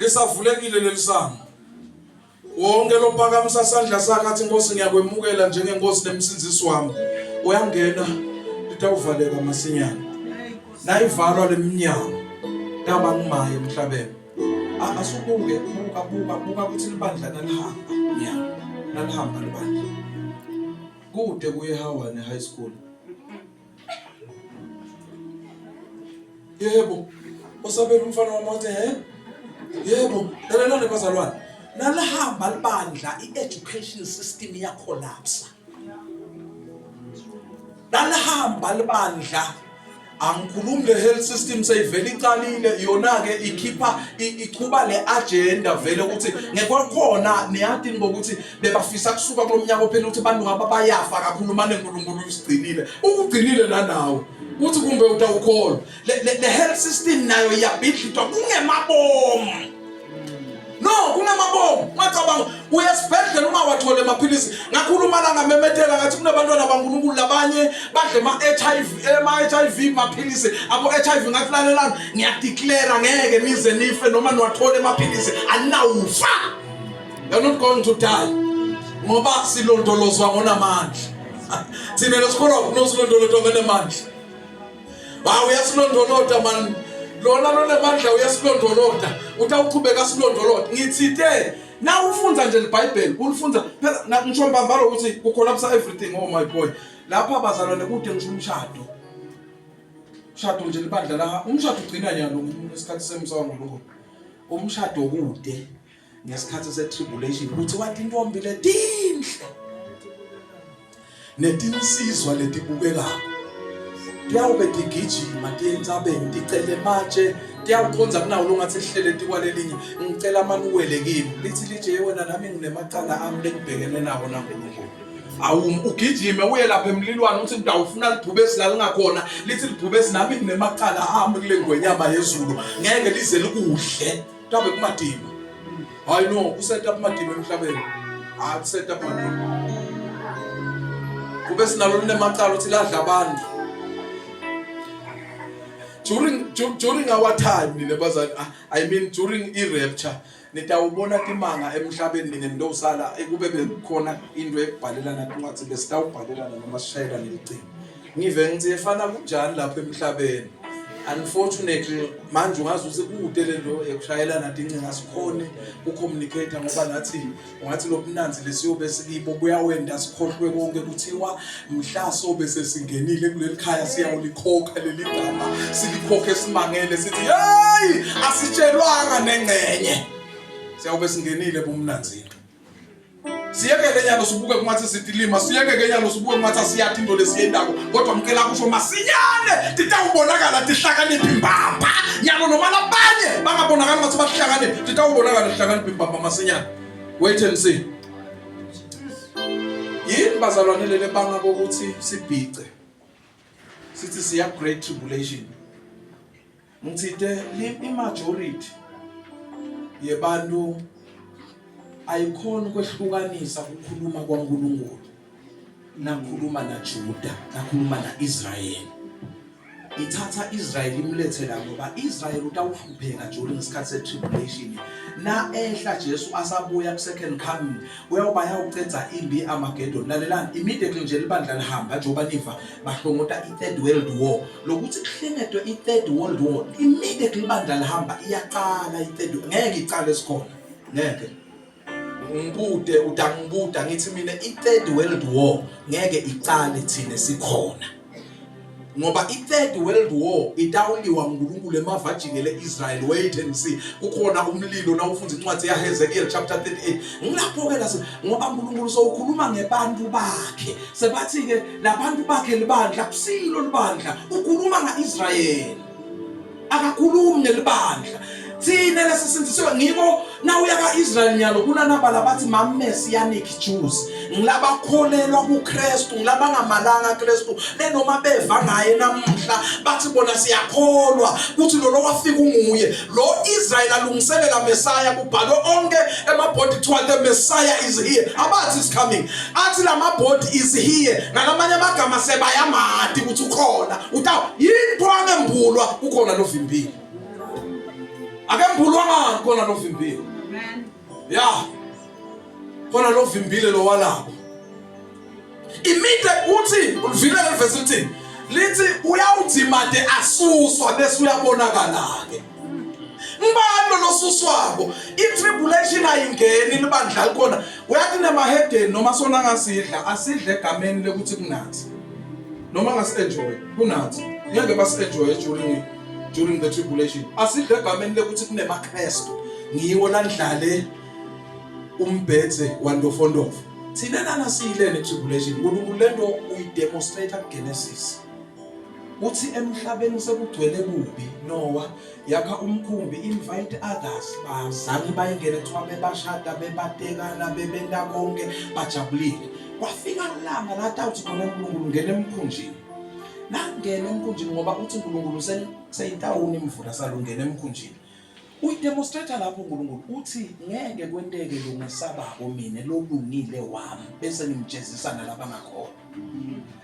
lisavulekile lelisango Wonke lophakamisa sandla sakhe athi Nkosi ngiyakwemukela njengenkosi nemsindzisi wami. Uyangena litawuvaleka masinyane. Nayivalwa leminyango taba ngimaye emhlabeni. Asubuke buka buka buka ukuthi libandla nalihamba nyalo. Nalihamba libandla. Kude kuye Hawane High School. Yebo. Osabela umfana wami wathi he? Yebo, lalelani bazalwane. Nalihamba libandla i-education system iyacollapse. Nalihamba libandla angikhulumi le health system seyivele icalile yona ke ikhipha ichuba le agenda vele ukuthi ngekwakhona niyati ngokuthi bebafisa kusuka kulomnyaka ophela ukuthi abantu ngaba bayafa kakhulu mane uNkulunkulu usigcinile ukugcinile nanawe uthi kumbe utawukholwa le, le, le health system nayo iyabhidlitwa kungemabomu no kungemabomu ungacabanga uya esibhedlela ungawatholi amaphilisi ngakhuluma la ngamemetela ngathi kunabantwana baNkulunkulu labanye badle ma-HIV ema-HIV maphilisi abo-HIV ngathi lalelani ngiyadeclare ngeke nize nife noma niwathole amaphilisi aninawufa you're not going to die ngoba silondolozwa ngonamandla thina lesikholwa kunosilondolozwa ngonamandla Hawu uyasilondolota man. Lona lonamandla uyasilondolota. Utawuqhubeka asilondolota. Ngithite na ufunza nje liBhayibheli, ulifunza phela ngisho mbambalo ukuthi kucollapse everything oh my boy. Lapha bazalwane kude ngisho umshado. Umshado nje libandla la, umshado ugcina nyalo ngesikhathi semsa waNkulunkulu. Umshado kude. ngesikhathi se-tribulation kuthiwa tintombi letinhle netinsizwa letibukekako tiyawube tigijima tiye entsabeni ticele matshe tiyawukhonza kunawo longathi lihlele tikwalelinye ngicela amane uwele kimi lithi lije wena nami nginemacala ami lengibhekene nawo nankulunkulu. Awu ugijime uye lapha emlilwane uthi ngidawufuna libhubesi la lingakhona lithi libhubesi nami nginemacala ami kule ngwenyama yezulu ngeke lize likudle tabe kumadima. Hayi no kuseta kumadima emhlabeni. Hayi kuseta kumadima. Kube sinalo linemacala uthi ladla abantu. During during our time nina bazali I mean during i-rapture nitawubona timanga emhlabeni nine nitosala ekube bekukhona into ekubhalelana tincwadzi besitawubhalelana noma sishayelane licingo ngive ngithi efana kunjani lapha emhlabeni unfortunately manje ungazi ukuthi kude le nto ekushayelana tincingo asikhoni ucommunicate ngoba nathi ungathi lobunanzi lesiyobe sikibo buyawenda sikhohlwe konke kuthiwa mhla sobe sesingenile kuleli khaya siyawulikhokha leli gama silikhokhe simangele sithi hey asitshelwanga nengcenye siyawube singenile bumnanzini siyekele nyalo sibuke kungathi sitilima siyekeke nyalo sibuke kungathi asiyathi into lesiyendako kodwa mkela kusho masinyane titawubonakala tihlakaniphi mbamba nyalo noma labanye bangabonakala ngathi bahlakaniphi titawubonakala tihlakaniphi mbamba masinyane wait and see yini bazalwane lele banga kokuthi sibhice sithi siya great tribulation ngithite i-majority yebantu ayikhona ukwehlukanisa ukukhuluma kwaNkulunkulu nakhuluma naJuda nakhuluma naIsrael ithatha Israel imlethe la ngoba Israel utawuhlupheka during isikhathi se-tribulation na ehla Jesu asabuya ku-second coming uyawuba yawucedza impi Armageddon lalelani immediately nje libandla lihamba njengoba niva bahlongota i-third world war lokuthi kuhlengetwe i-third world war immediately ibandla lihamba iyaqala i-third ngeke icale esikhona ngeke ngibude udangibuda ngithi mina i-third world war ngeke icale thina sikhona ngoba i-third world war itawuliwa nguNkulunkulu emavajingele Israel wait and see kukhona umlilo na ufunda incwadi yaHezekiel chapter 38 ngilapho ke lase ngoba uNkulunkulu sowukhuluma ngebantu bakhe sebathi ke labantu bakhe libandla kusilo libandla ukhuluma ngaIsrael akakhulumi ngelibandla thina lesisindisiwe ngiko nawuya ka-Israel nyalo kunanabala bathi ma-messianic Jews ngilabakholelwa kuKristu ngilabangamalanga Kristu lenoma beva ngaye namuhla bathi bona siyakholwa kuthi lo lowafika unguye lo Israel alungiselela Messiah kubhalwe onke emabhodi kuthiwa the Messiah is here abathi is coming athi lamabhodi is here ngalamanye amagama sebayamati ukuthi ukhona uta yini pho angembulwa kukhona lovimbile akembulwa ngani khona lovimbile amen ya khona lovimbile lo walabo imide uthi ulivile le verse lithi lithi uyawudzimade asuswa bese uyabonakala ke ngibani losuswako i-tribulation ayingeni libandla likhona uyathi nemahedeni noma sona ngasidla asidle egameni lekuthi kunathi noma ngasi-enjoy kunathi ngeke basi-enjoye during during the tribulation asidle egameni lekuthi kunemakrestu ngiwo landlale umbhedze wantofondofo thina nana siyilene tribulation uNkulunkulu lento uyidemonstrate kuGenesis uthi emhlabeni sekugcwele bubi Noah yakha umkhumbi invite others bazange bayingene kuthiwa bebashada bebatekana bebenta konke bajabulile kwafika ilanga la tawuthi khona uNkulunkulu ngena emkhunjini nangena emkhunjini ngoba uthi uNkulunkulu seyitawuni imvula salungena emkhunjini uyidemonstrate lapho uNkulunkulu uthi ngeke kwenteke lungesabako mina lolungile wami bese ngimjezisa nalabangakholwa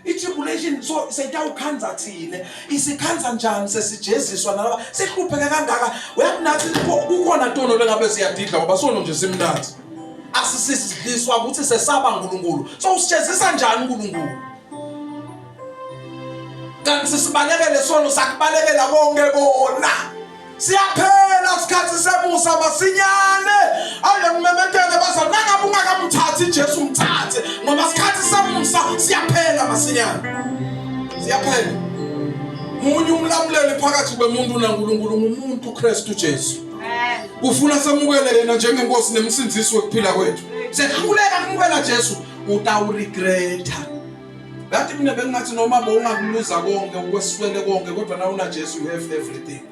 i-tribulation so seyitawukhanza thina isikhanza njani sesijeziswa nalaba sihlupheke kangaka uyakunathi kukhona tono lengabe siyadidla ngoba sono nje simnathi asisisidliswa ukuthi sesaba uNkulunkulu so usijezisa njani uNkulunkulu kanti sisibalekele sono sakubalekela konke kona siyaphela isikhathi semusa masinyane aye ngimemetele bazali nangabe ungakamthathi Jesu mthathe ngoba isikhathi semusa siyaphela masinyane siyaphela munye umlamuleli phakathi kwemuntu naNkulunkulu ngumuntu Kristu Jesu ufuna samukele yena njengenkosi nemsindisi wekuphila kwethu sehluleka kumukela Jesu utawuregreta Ngathi mina bengingathi noma bowungakuluza konke ukweswele konke kodwa na una Jesu you have everything.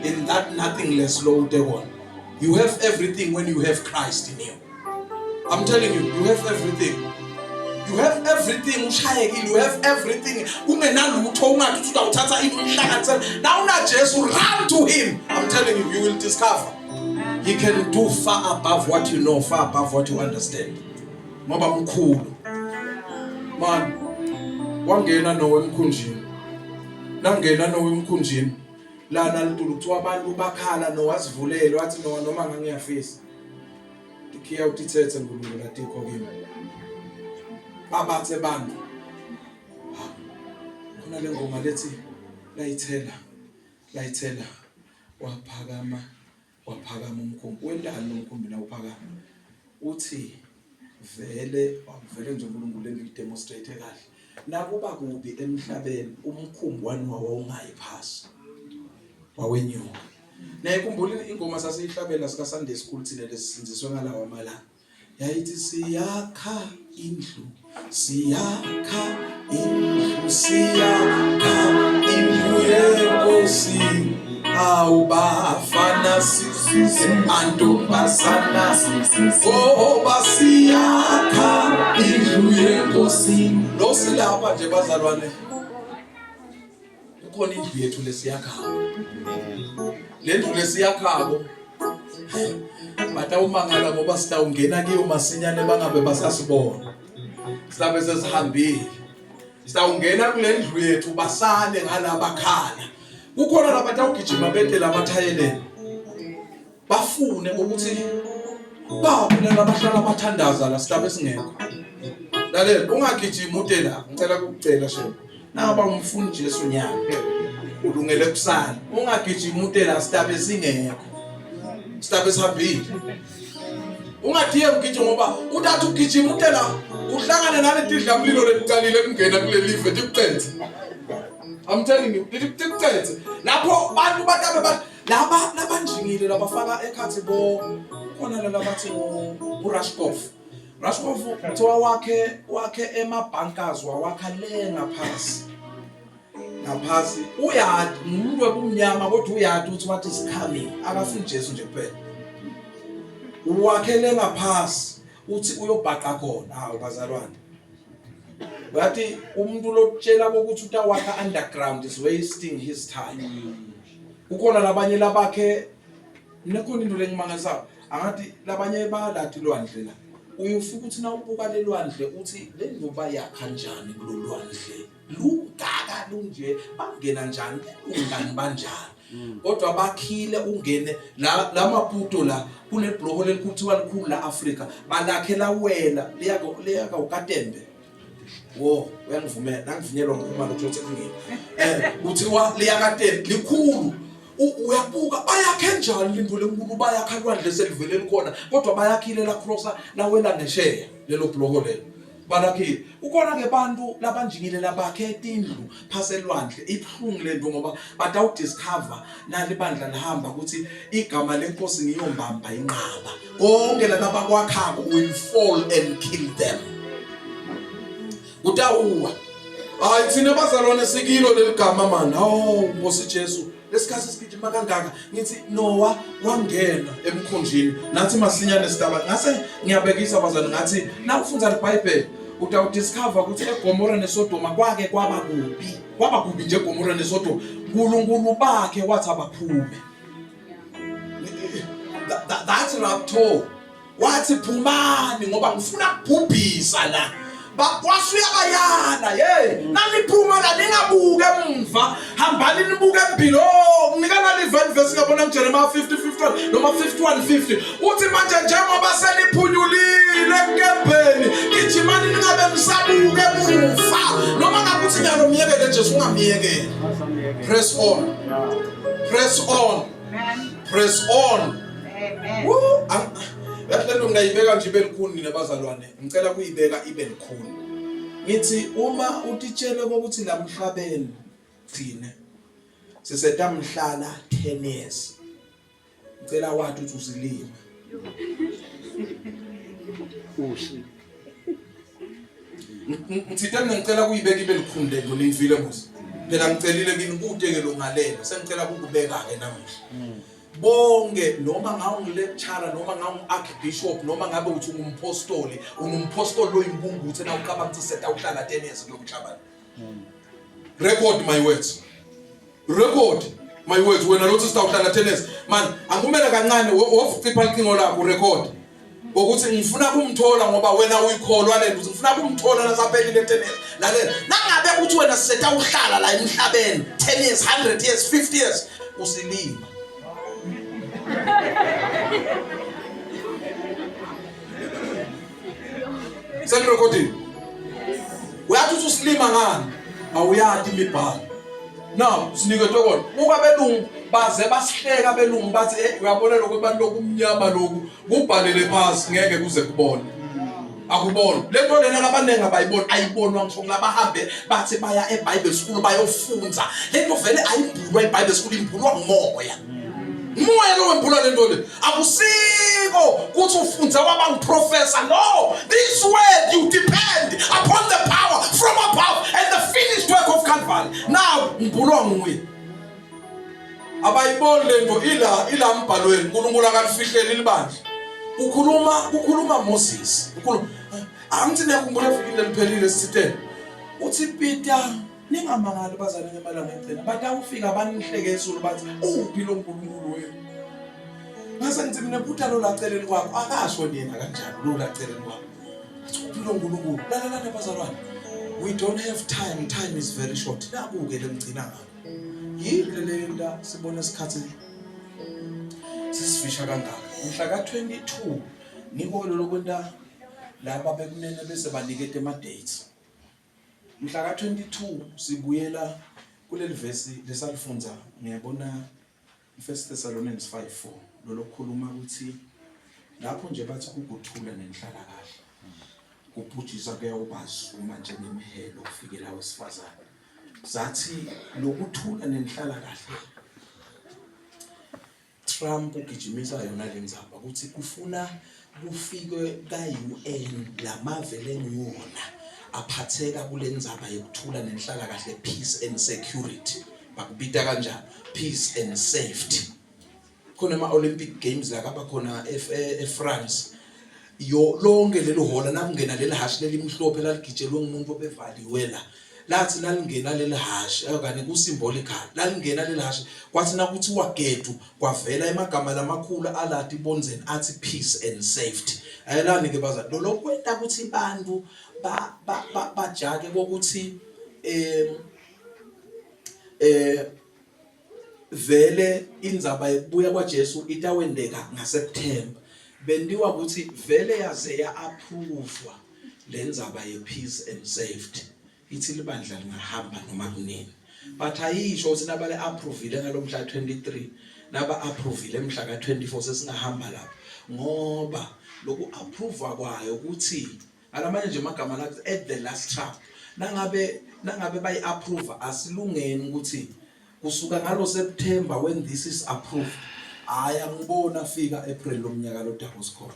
In that nothingness lo ute kona. You have everything when you have Christ in you. I'm telling you, you have everything. You have everything ushayekile, you have everything. Kungenalutho ungathi uthi utawuthatha ini uyihlanganisele. Now una Jesu run to him. I'm telling you you will discover. He can do far above what you know, far above what you understand. Ngoba mkhulu. Man wangena nowe emkhunjini. Nangena nowe emkhunjini. Lana litulu kuthiwa abantu bakhala nowazivulele wathi nowa noma ngangiyafisa. Tikhiya utithethe Nkulunkulu atikho kimi. Babathe bantu. Khona le ngoma lethi layithela layithela waphakama waphakama umkhumbi. Wentani lo mkhumbi la uphakama? Uthi vele wavele nje uNkulunkulu engidemonstrate kahle. Nakuba kubi emhlabeni umkhumbi wani wawungayi phasi. Wawenyuka. Niyayikhumbula ingoma sasiyihlabela sika Sunday school thina lesisinziswe ngalawa malanga. Yayithi siyakha indlu, siyakha indlu, siyakha indlu yenkosi. Awu bafana sisize mantombazana ngoba siyakha indlu yenkosi. Lo silapha nje bazalwane. Kukhona indlu yethu lesiyakhako. Le ndlu lesiyakhako batawumangala ngoba sitawungena kiyo masinyane bangabe basasibona. Sizabe sesihambile. Sitawungena kule ndlu yethu basale ngalabakhala. Kukhona labatawugijima bete lamathayeleni. Bafune ukuthi baphi laba bahlala bathandaza la silabe singekho. Lalela ungagijimi ude la ngicela ukukucela shema. Nangaba umfuni Jesu nyaka ulungele kusala. Ungagijimi ude la silabe singekho. Silabe sihambile. Ungathiye ugijima ngoba utathi ugijima ude la uhlangane naleti dlamlilo leliqalile kungena kuleli live tikucethe. I'm telling you, tikucethe. Lapho bantu batabe bathi laba labanjingile labafaka ekhathi bo khona laba bathi uRashkov Rashkov kuthiwa wakhe wakhe ema-bunkers wawakha le ngaphasi ngaphasi uyadi ngumuntu webumnyama kodwa uyadi ukuthi what is coming akafuni Jesu nje kuphela uwakhele ngaphasi uthi uyobhaqa khona hawu bazalwane uyathi umuntu lotshela ukuthi utawakha underground is wasting his time kukhona labanye labakhe nekhona into lengimangalisayo angathi labanye balati lwandle la uyofika ukuthi na ubuka lelwandle uthi le ndlu bayakha njani kulolwandle lungaka lunje bangena njani ungani banjani mm. kodwa bakhile ungene la lamaputo la kunebhloko lelikuthiwa likhulu la Afrika balakhe lawela liyako liyaka ukatembe wo uyangivumela nangivunyelwa ngikhuluma lokho ukuthi kungini eh kuthiwa liyakateni likhulu uyabuka bayakhe njani lento lenkulu bayakha lwandle selivele likhona kodwa bayakhile la crossa lawela ngesheya lelo bloko lelo balakhile kukhona ke bantu labanjingile labakhe tindlu phase elwandle ibuhlungu lento ngoba batawudiscover nali bandla lihamba ukuthi igama lenkosi ngiyombamba inqaba konke laba bakwakhako will fall and kill them kutawuwa hayi thina bazalwane sikilo leli gama mani hawu nkosi Jesu lesikhathi sigijima kangaka ngithi Noah wangena emkhunjini nathi masinyane sidaba ngase ngiyabekisa bazalwane ngathi nawufunda iBhayibheli utawudiscover ukuthi eGomora neSodoma kwake kwaba kubi kwaba kubi nje eGomora neSodoma uNkulunkulu bakhe wathi abaphume that's rapture wathi phumani ngoba ngifuna kubhubhisa la wasuya bayala hey naniphuma la ningabuke emva hambani nibuke embili oh nginikana liveni verse ngabona kuJeremiah 50 51 noma 51 50 uthi manje njengoba seniphunyulile enkembeni gijimani ningabe nisabuke emuva noma ngabe uthi nyalo myekele Jesu ungamyekeli press on press on press on Amen. Woo, yathi lento ngingayibeka nje ibe lukhuni nina bazalwane ngicela kuyibeka ibe lukhuni ngithi uma utitshele ukuthi la mhlabeni thina sisetamhlala 10 years ngicela wathi uthi usilima Usi. Ngithinte mina ngicela kuyibeka ibe lukhuni lento ningivile musa phela ngicelile kini kude ke longalela sengicela ukubeka ke namuhla. Bonke noma ngawungilecturer noma ngawungu-archbishop noma ngabe uthi ungumpostoli, ungumpostoli loyimbunguthe na ucabanga ukuthi seta uhlala 10 years kulo mhlaba. Record my words. Record my words wena lothi sitawuhlala 10 years. Man, angumele kancane wofucipha licingo lakho record. Ukuthi ngifuna kumthola ngoba wena uyikholwa lento ukuthi ngifuna kumthola nasaphelile 10 years. Lalela, nangabe uthi wena seta uhlala la emhlabeni 10 years, 100 years, 50 years usilima. Sengirekhodile. Uyathi uthi usilima ngani? Awuyati imibhalo. Now siniketwe kona. Buka belungu baze basihleka belungu bathi hey uyabona lokho abantu lokumnyama lokhu kubhalele phansi ngeke kuze kubone. Akubona. Le nto lena labaningi abayiboni ayibonwa ngisho kulabahambe bathi baya eBible school bayofunza. Le nto vele ayimbulwa eBible school imbulwa ngumoya. Umoya lo wembula lento le. Akusiko kuthi ufunze waba nguprofessor. No, this word you depend upon the power from above and the finished work of Calvary. Now mbulwa nguye. Abayiboni lento ila ila mbhalweni uNkulunkulu akalifihleli libandla. Ukhuluma kukhuluma Moses. Ukhuluma angithi niyakhumbula evikini leliphelile sithiteni. Uthi Peter Ningamangali bazalwane ngemalanga ekugcina batawufika banihleke ezulu bathi uphi lo nkulunkulu wenu. Ngase ngithi mina phutha lo laceleni kwakho akasho yena kanjalo lo laceleni kwakho. Athi uphi lo nkulunkulu? Lalelani bazalwane. We don't have time, time is very short. Naku-ke lengigcina ngakho. Yini le lenta sibona isikhathi sisifisha kangaka. Mhla ka-22 ngiko-ke lolo kwenta laba bekumele bese banikete ama-dates. Mhla ka-22 sibuyela kuleli vesi lesalifundza ngiyabona iFirst Thessalonians 5:4 lolokhuluma ukuthi lapho nje bathi kukuthula nenhlalakahle kubhujiswa kuyawubazuma njengemihelo kufikela wesifazane zathi lokuthula nenhlalakahle Trump ugijimisa yona le ndzaba ukuthi kufuna kufikwe ka-UN lamave lengiwona aphatheka kule ndzaba yokuthula nenhlalakahle peace and security bakubita kanjalo peace and safety khona ama-Olympic Games la kaba khona eFrance yo lonke leli hola nakungena leli hashi lelimhlophe laligitshelwe ngumuntu obevaliwe la lathi lalingena leli hashi okanye ku-symbolical lalingena leli hashi kwathi nakuthiwa gedu kwavela emagama lamakhulu alati bonzeni athi peace and safety ayelani ke bazali lolo kwenta ukuthi abantu bajake kokuthi em eh vele indzaba yokubuya kwaJesu itawendeka ngaSeptember bentiwa ukuthi vele yaze ya approve le ndzaba ye peace and safety ithi libandla lingahamba noma kunini but ayisho ukuthi nabale approvile ngalomhla 23 naba approvile mhla ka 24 sesingahamba lapho ngoba loku approve kwayo ukuthi alamanye nje amagama la at the last trump nangabe nangabe bayi approve asilungeni ukuthi kusuka ngalo September when this is approved hayi angibona afika April lomnyaka lo daba sikhona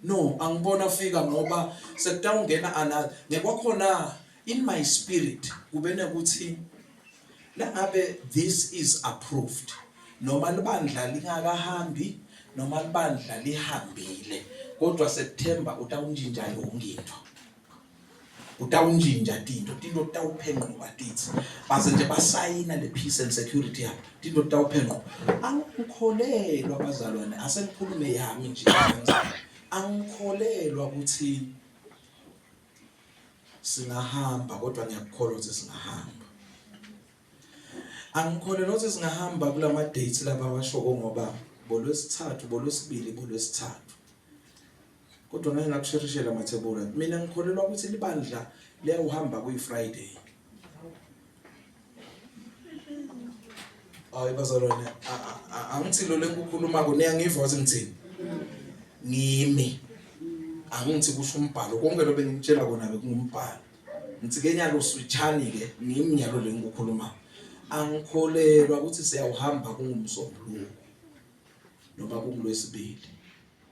no angibona afika ngoba sekutawungena another ngekwakhona in my spirit kube nekuthi Nangabe this is approved noma libandla lingakahambi noma libandla lihambile kodwa September utawuntshintsha yonke into utawuntshintsha tinto tinto titawuphenquka tithi baze nje basayina le peace and security yabo tinto titawuphenquka angikholelwa bazalwane asengikhulume yami nje angikholelwa ukuthi Singahamba kodwa ngiyakukholwa ukuthi singahamba. Angikholelwa ukuthi singahamba kulama dates laba washoko ngoba bolwesithathu bolwesibili bolwesithathu. Kodwa ngeke ngakusherishela Mathebula. Mina ngikholelwa ukuthi libandla liyawuhamba kuyi Friday. Hayi bazalwane angithi lo lenkukhuluma ko niyangiva ukuthi ngithini. Ngimi. Angithi kusho umbhalo konke lo bengimtshela kona bekungumbhalo. Ngithi ke nyalo switchani ke ngimi nyalo lenkukhuluma. Angikholelwa ukuthi siyawuhamba kungumsombuluko noma kungulwesibili.